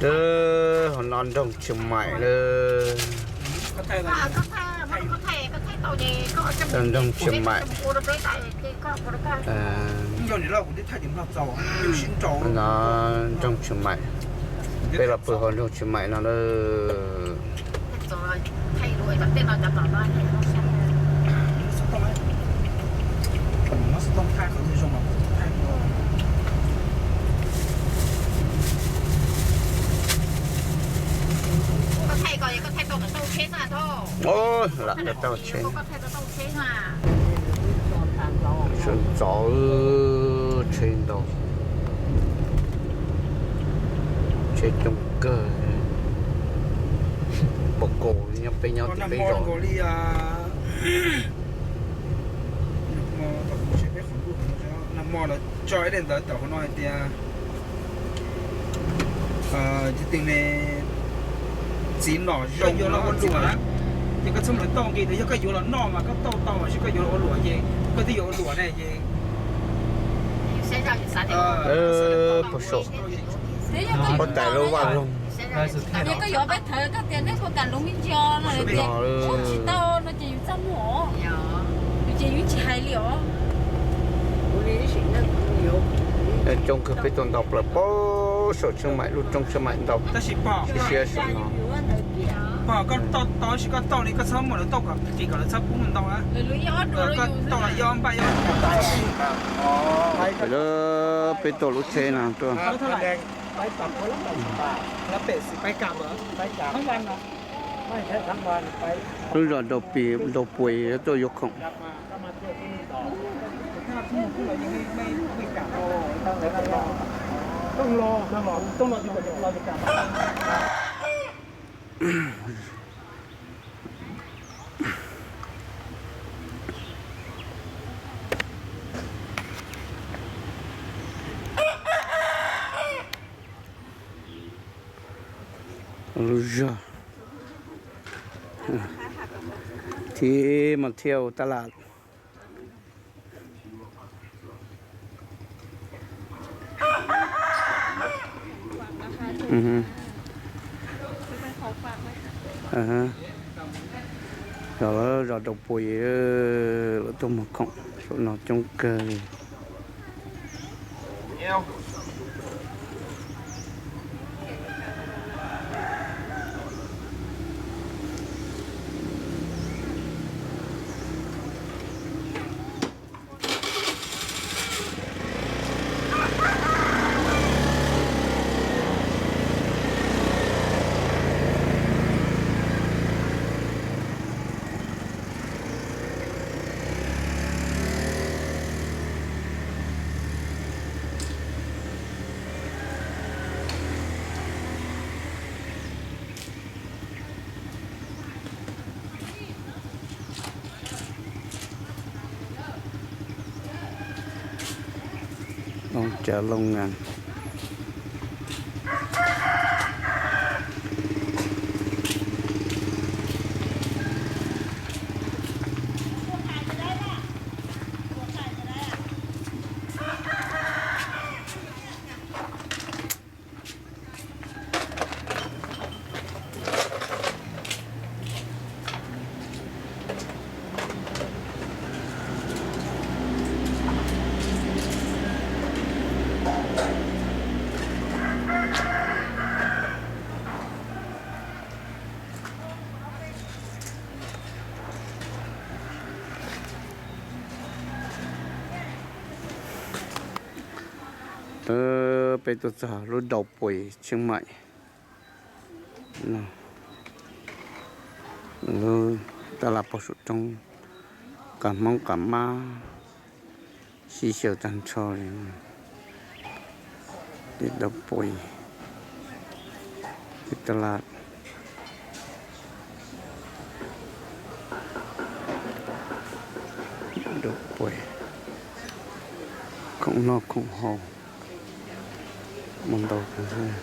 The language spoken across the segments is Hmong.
Twb hauv no nroog Tshiab Maim lawm. Nroog Tshiab Maim. No nroog Tshiab Maim. Peb los pw hauv nroog Tshiab Maim no lawm. Lam tau tsheb. Sawv ntxov, tsheb ntau, tsheb coob kawg. Pom kaus nyob peb nyob tim peb zos. Nag hmo lawv tso ib daim ntawv tom qhov no hais tias Ces tes ne txiv nom zoo yuav los ua luam na, ces koj txhob mus tau nqi ntawd, yog koj yuav los noj mas koj tau tau, mas koj yuav los ua luam ces koj twb yuav ua luam ne ces Puag saum huab tais lub vaj loog. Yog koj yuav peb thawv koj tias neb puas kam luv me ntsis no, tsis tau no ces yus txaj muag os, yus ces yus tsis hais li os. Coob kawg, peb tuaj ntau plaws puag saum Tsheej Maim, lub roob Tsheej Maim ntau. Tab sis pom, siab siab saum no. Pom koj tau tau, tab sis koj tau li koj txhob muab lawv tau kom kim kom lawv txhob pub ntau na. Koj tau los ib ob npaj ib ob. Peb tuaj lub tsheb no tuaj. Lub zos Daus Pis, Daus Pis tuaj yuav khoom. Lub zog thiab mas thiaj ua taj laj. Zos lawv zos Daus Pis, lawv tuaj muag khoom saum no coob kawg li. Looj Cav Looj Ngas. Peb tuaj txog lub Daus Pis Tsheej Maim. Lub taj laj puag saum roob, qas Hmoob qas Mab sib xyaw tag nrho li. Tej Daus Pis, tej taj laj Daus Pis, khoom noj khoom haus muaj ntau kawg.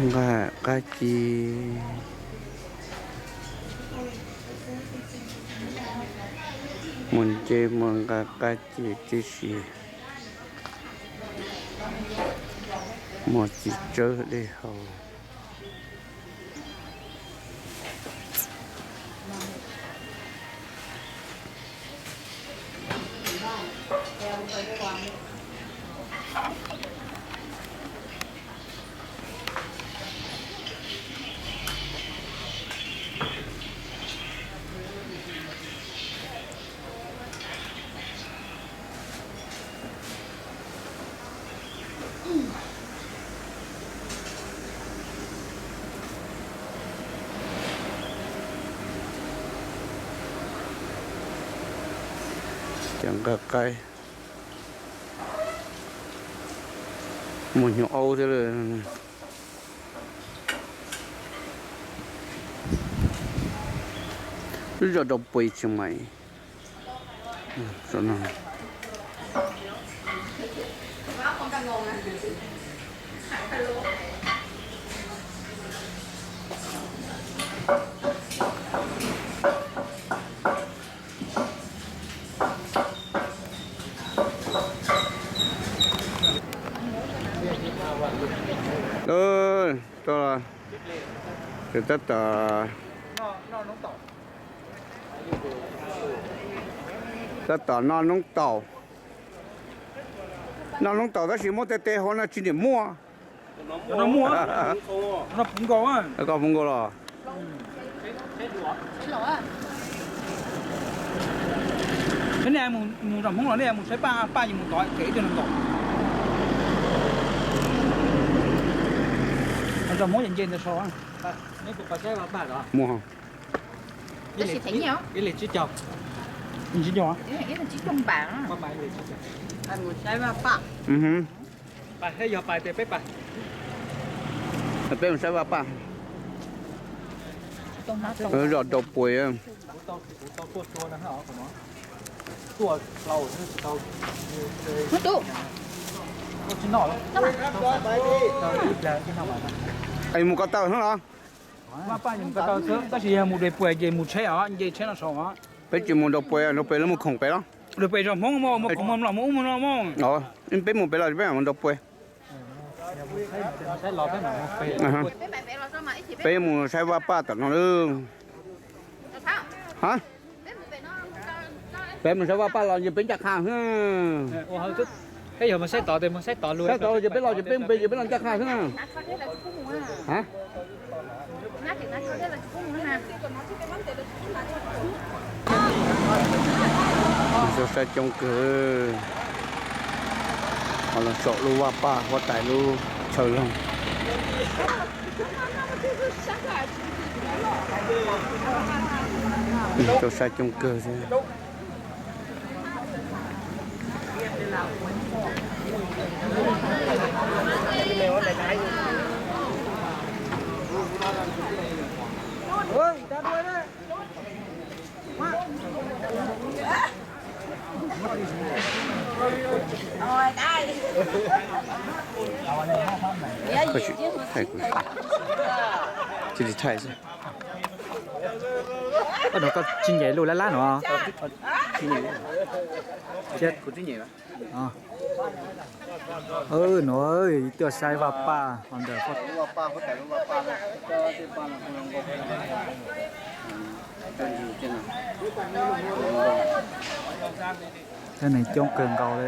Nqa qab ci, mus nce mus nqa qab ci tib si, muag txiv tsawb dej haus. Cov nqa qaib, muag hnyuv aub thiab lawm. Lub zos Rau Pues Chiang Mai. Tab tom, tab tom noj noob taum. Noj noob taum tab sis muab tej teg hauv no tsis niam muaj. Koj puv nkaus los? Nej mus zos Hmoob los nej mus saib Paj, Paj yeej mus tod kev ib tug no nkaus. Zos Hmoob yeej nce ntawd sau. Mus. Peb mus saib Vaj Paj. Zos Rau Pues. Es mus ko taw no los? Vaj Paj mus ko taw xwb, tab sis yog mus Rau Pues ces mus tsheb os, nce tsheb no saud os. Peb tsis mus Rau Pues, Rau Pues lawv mus khoom pem los? Rau Pues zos Hmoob mas, mus khoom mloog mus ub mus no mus. Peb mus pem los peb mam mus Rau Pues. Peb mus saib Vaj Paj tom no lawm. Ha? Peb mus saib Vaj Paj los ces peb ncaj qha xwb. Peb yog mus saib tod, mus saib tod los ces peb los ces peb mus pem ces peb los ncaj qha xwb na. Ha? Txaus sai coob kawg. Ho los saum lub Vaj Paj huab tais lub chaw loog. Txaus sai coob kawg thiab. Koj tsis thaij kuv, tsis thaij xwb. Koj no koj tsis nyiam lub lab lab no? Kuv tsis nyiam. Nuav tuaj saib Vaj Paj hov ntawm Vaj Paj. Cov neeg coob kawg nkaus li.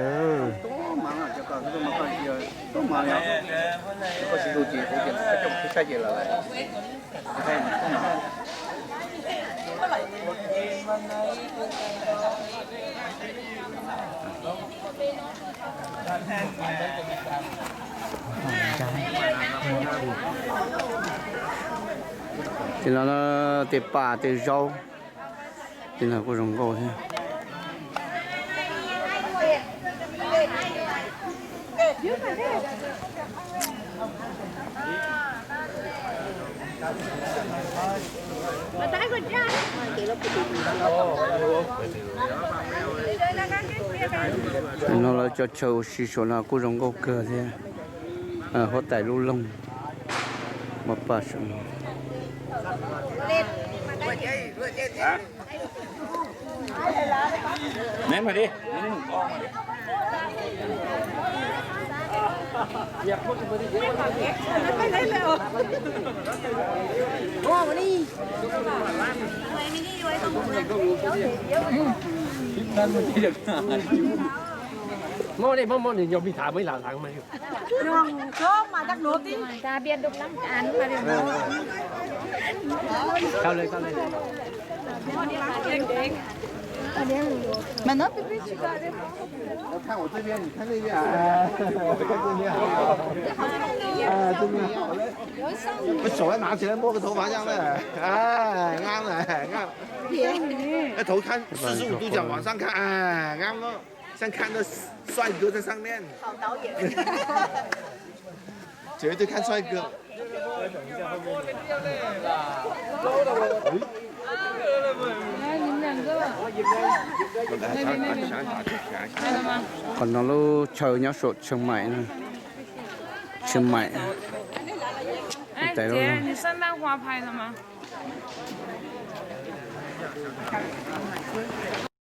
Ces no tej paj tej zaub, tej no kuj zoo nkauj thiab. No lawv cov chaw ua si saum no kuj zoo nkauj kawg thiab. Huab tais lub loog. Maj paj saum no. Neb mas di. Muab li, muab, muab nws yog me tham muab ib lam tham mas. Nws coob mas cov duav tib. Khau li, khau li. Mas no peb peb tsis koj. 看我这边，你看那边，哎，我看这边好，哎，这边好嘞。把手要拿起来摸个头麻将了，哎，啱了，啱了。那头看四十五度角往上看，哎，啱了，像看到帅哥在上面。好导演。 只会对看帅哥。Qhov no lub chaw nyob saum Tsheej Maim, Tsheej Maim.